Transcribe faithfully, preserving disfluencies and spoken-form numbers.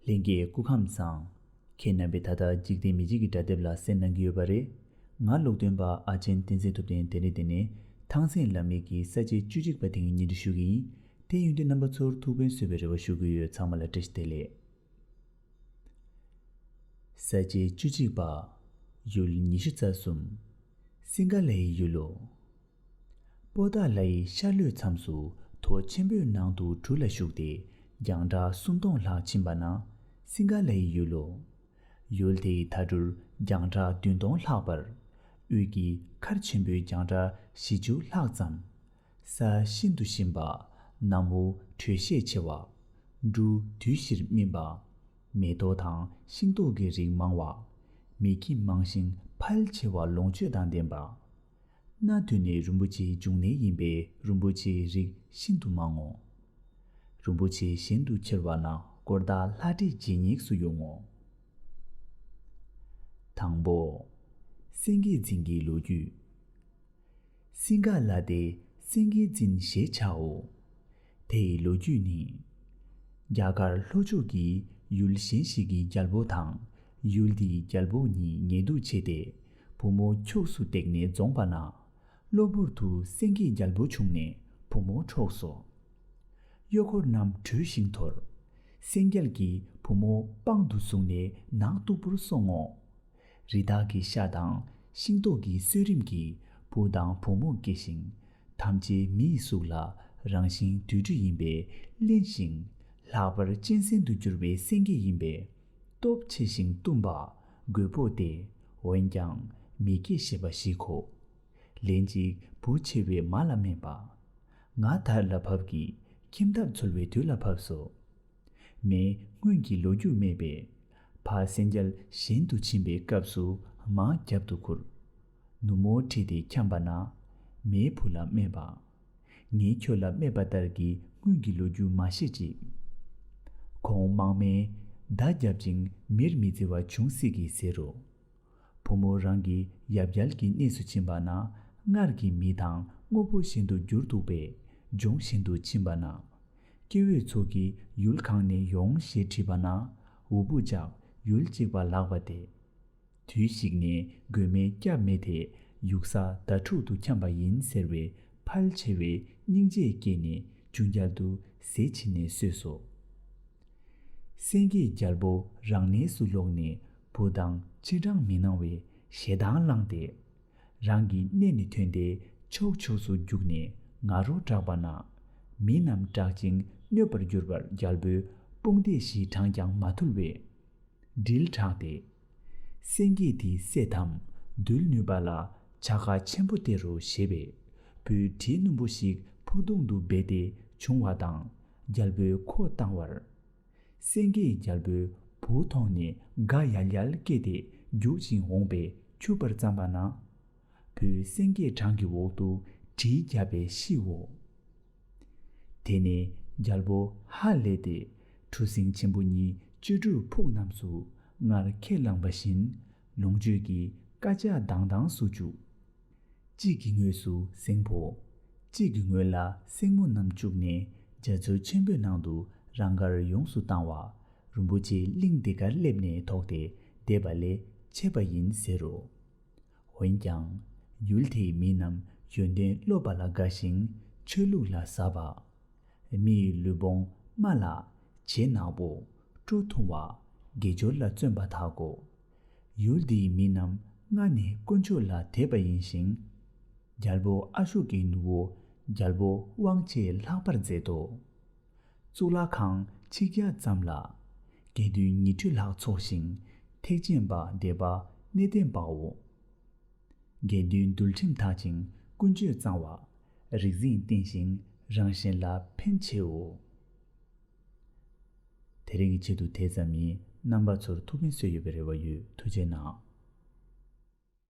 ལྷན་རྒྱས་སྐུ་ཁམས་བཟང་། ཁྱེད་རྣམ་པས་ད་ལྟ་འཇིག་རྟེན་མི་ཆོས་ཀྱི་སྒྲ་དེབ་ལ་གསན་གནང་གི་ཡོད་པ་རེད། ང་ཀློག་འདོན་པ་ཨ་ཆེན་བསྟན་འཛིན་ཐུབ་བསྟན། དེ་རིང་འདི་ནས་ཐང་སན་བླ་མའི་གི་ས་བཅད་བཅུ་གཅིག་པ་དེ་ཉིད་སྙན་སྒྲོན་ཞུ་གི་ཡིན། དེ་ཡིན་དུས་རྣམ་པ་ཚོར་ཐུགས་ཕན་གསོས་པའི་རེ་བ་ཞུ་གི་ཡོད། ཚང་མ་ལ་བཀྲ་ཤིས་བདེ་ལེགས། ས་བཅད་བཅུ་གཅིག་པ། ཡུལ་ཉི་ཤུ་རྩ་གསུམ། སིང་ག་ལའི་ཡུལ་ལོ། པོ་ཏཱ་ལའི་ཤར་ལྷོའི་མཚམས་སུ་ཐོ་ཆེན་པོའི་ནང་དུ་གྲུ་ལ་ཞུགས་ཏེ་རྒྱང་གྲགས་སུམ་སྟོང་ལྷག་ཕྱིན་པ་ན་སིང་ག་ལའི་ཡུལ་ལོ། ཡུལ་དེའི་མཐའ་གྲུར་རྒྱང་གྲགས་བདུན་སྟོང་ལྷག་བར། དབུས་ཀྱི་མཁར་ཆེན་པོའི་རྒྱང་གྲགས་བཞི་བཅུ་ལྷག་ཙམ། ས་ཤིན་ཏུ་ཞིམ་པ། གནམ་འོག་དྲོད་ཤས་ཆེ་བ། འབྲུ་དུས་བཞིར་སྨིན་པ། མེ་ཏོག་དང་ཤིང་ཏོག་གི་རིགས་མང་བ། མི་ཁྱི་མང་ཞིང་ཕལ་ཆེ་བ་ལོངས་སྤྱོད་དང་ལྡན་པ། གནའ་དུས་ནས་རིན་པོ་ཆེའི་འབྱུང་གནས་ཡིན་པས་རིན་པོ་ཆེའི་རིགས་ཤིན་ཏུ་མང་ངོ་། རིན་པོ་ཆེ་གཞན་དུ་ཁྱེར་བ་ན་དཀོར་དག་ལྷ་འདྲེ་ཇི་སྙེད་སུ་ཡོང་ངོ་། དང་པོ། སེང་གེ་འཛིན་གྱི་ལོ་རྒྱུས། སིང་ག་ལ་དེ་སེང་གེ་འཛིན་ཞེས་བྱའོ། དེའི་ལོ་རྒྱུས་ནི། རྒྱ་གར་ལྷོ་ཕྱོགས་ཀྱི་ཡུལ་གཞན་ཞིག་གི་རྒྱལ་པོ་དང་ཡུལ་དེའི་རྒྱལ་པོ་གཉིས་ཉེ་སྡུག་ཆེ་སྟེ་བུ་མོ་ཁྱུགས་སུ་བཏེགས་ནས་འཛོམས་པ་ན། གློ་བུར་དུ་སེང་གེའི་རྒྱལ་པོ་བྱུང་ནས་བུ་མོ་འཕྲོགས་སོ། གཡོག་འཁོར་རྣམས་བྲོས་ཤིང་འཐོར། སེང་རྒྱལ་གྱིས་བུ་མོ་པང་དུ་བཟུང་ནས་ནགས་སྟུག་པོར་སོང་ངོ་། རི་དྭགས་ཀྱི་ཤ་དང་ཤིང་ཏོག་གི་གསོད་རིམས་ཀྱིས་བུ་དང་བུ་མོ་སྐྱེས་ཤིང་། ཐམས་ཅད་མི་ཡི་གཟུགས་ལ་རང་བཞིན་དུད་འགྲོ་ཡིན་པས་བརླན་ཞིང་། ལྷག་པར་གཅན་གཟན་དུ་གྱུར་པའི་སེང་གེ་ཡིན་པས་སྟོབས་ཆེ་ཞིང་གཏུམ་པ། རྒོད་པོ་སྟེ། འོན་ཀྱང་མི་སྐྱེ་ཞེས་པ་ཞིག་གོ། ལན་ཅིག་བུ་ཆེ་བས་མ་ལ་སྨྲས་པ། ང་དར་ལ་བབས་ཀྱིས་ཁྱིམ་ཐབ་འཚོལ་བའི་དུས་ལ་བབས་སོ། མེས་སྔོན་གྱི་ལོ་རྒྱུས་སྨྲས་པས། ཕ་སེང་རྒྱལ་གཞན་དུ་ཕྱིན་པའི་སྐབས་སུ་མ་རྒྱབ་ཏུ་ཁུར། ནུབ་མོ་ཁྲིད་དེ་འཁྱམས་པ་ན། མེས་བུ་ལ་སྨྲས་པ། ངས་ཁྱོད་ལ་སྨྲས་པ་ལྟར་གྱི་སྔོན་གྱི་ལོ་རྒྱུས་མ་བཤད་ཅིག། ཁོང་དམག་མིས་མདའ་བརྒྱབ་ཅིང་མེར་མི་བརྩི་བ་བྱུང་སྲིད་ཀྱི་ཟེར་རོ། བུ་མོ་རང་གི་ཡབ་རྒྱལ་གྱི་གནས་སུ་ཕྱིན་པ་ན་སྔར་གྱི་མི་དང་དངོས་པོ་གཞན་དུ་གྱུར་འདུག་པས་ལྗོངས་གཞན་དུ་ཕྱིན་པ་ན། སྐྱེ་བོའི་ཚོགས་ཀྱིས་ཡུལ་གང་ནས་ཡོང་ཞེས་དྲིས་པ་ན་འུ་བུ་ཅག་ཡུལ་གཅིག་པ་ལགས་པ་སྟེ། དུས་ཤིག་ནས་རྒོད་མའི་སྐྱབས་མེད་དེ་ཡུགས་ས་ཟླ་དྲུག་ཏུ་འཁྱམས་པ་ཡིན་ཟེར་བས་ཕལ་ཆེ་བས་སྙིང་རྗེ་སྐྱེས་ནས་ཇུན་རྒྱལ་དུ་ཟས་བྱིན་ནས་གསོས་སོ། སེང་གེའི་རྒྱལ་པོ་རང་གནས་སུ་ལོག་ནས་བུ་དང་ཕྱིར་འབྲང་མི་གནང་བས་ཞེ་སྡང་ལངས་ཏེ། རང་གི་གནས་ནས་ཐོན་ཏེ་ཕྱོགས་ཕྱོགས་སུ་རྒྱུགས་ནས་ང་རོ་བསྒྲགས་པ་ན། མི་རྣམས་སྐྲག་ཅིང་གནོད་པར་གྱུར་པར་རྒྱལ་པོས་དཔུང་སྡེ་བཞི་དྲངས་ཀྱང་མ་ཐུལ་བས། དྲིལ་དྲངས་ཏེ། སེང་གེ་འདི་བསད་དམ་འདུལ་ནུས་པ་ལ་བྱ་དགའ་ཆེན་པོ་སྟེར་རོ་ཞེས་པས་བུའི་གྲི་རྣོན་པོ་ཞིག་ཕོ་ཐུང་དུ་སྦས་ཏེ་བྱུང་བ་དང་རྒྱལ་པོས་ཁོ་བཏང་བར། སེང་གེའི་རྒྱལ་པོའི་བུ་མཐོང་ནས་དགའ་ཡལ་ཡལ་སྐྱེས་ཏེ་རྒྱུག་ཅིང་འོངས་པས་འཁྱུད་པར་བརྩམས་པ་ན། བུས་སེང་གེའི་བྲང་གི་འོག་ཏུ་གྲི་བརྒྱབ་པས་ཤིའོ། དེ་ནས་རྒྱལ་པོ་ཧ་ལས་ཏེ་གྲུ་གཟིངས་ཆེན་པོ་གཉིས་བཅུ་དྲུག་ཕུག་རྣམས་སུ་སྔར་ཁས་བླངས་པ་བཞིན་ལོངས་སྤྱོད་ཀྱི་དཀའ་སྤྱད་དང་དང་སུ་བཅུག། གཅིག་གི་ངོས་སུ་སེང་ཕོ། གཅིག་གི་ངོས་ལ་སེང་མོ་རྣམས་བཅུག་ནས་རྒྱ་མཚོ་ཆེན་པོའི་ནང་དུ་རང་དགར་ཡོངས་སུ་བཏང་བ། རིན་པོ་ཆེའི་གླིང་འདི་གར་སླེབས་ནས་ཐོགས་ཏེ་བསྡད་པ་ལས་ཆད་པ་ཡིན་ཟེར་རོ། འོན་ཀྱང་། ཡུལ་དེའི་མི་རྣམས་ཡོན་ཏན་སློབ་པ་ལ་དགའ་ཞིང་ཆོས་ལུགས་ལ་ཟབ་པ། མི་ཡི་ལུས་བོངས་དམའ་ལ། བྱད་ནག་པོ། བཀྲུ་ཐུང་བ། དགེ་སྦྱོར་ལ་བརྩོན་པ་དག་གོ། ཡུལ་འདིའི་མི་རྣམས་སྔ་ནས་དཀོན་མཆོག་ལ་དད་པ་ཡིན་ཞིང་། རྒྱལ་པོ་ཨ་ཤོ་ཀའི་ནུ་བོ་རྒྱལ་པོ་དབང་ཆེས་ལྷག་པར་མཛད་དོ། གཙུག་ལག་ཁང་ཆིག་བརྒྱ་ཙམ་ལ། དགེ་འདུན་ཉི་ཁྲི་ལྷག་ཚོགས་ཤིང་ཐེག་ཆེན་པ་སྡེ་པ་གནས་བརྟན་པའོ། དགེ་འདུན་འདུལ་ཁྲིམས་དག་ཅིང་ཀུན་སྤྱོད་གཙང་བ། རིག་འཛིན་བརྟན་ཞིང་རང་གཞན་ལ་ཕན་ཆེའོ། དེ་རིང་གི་ཆེད་དུ་དེ་ཙམ་ཡིན། རྣམ་པ་ཚོར་ཐུགས་ཕན་གསོས་ཡོད་པའི་རེ་བ་ཡོད། ཐུགས་རྗེ་གནང་།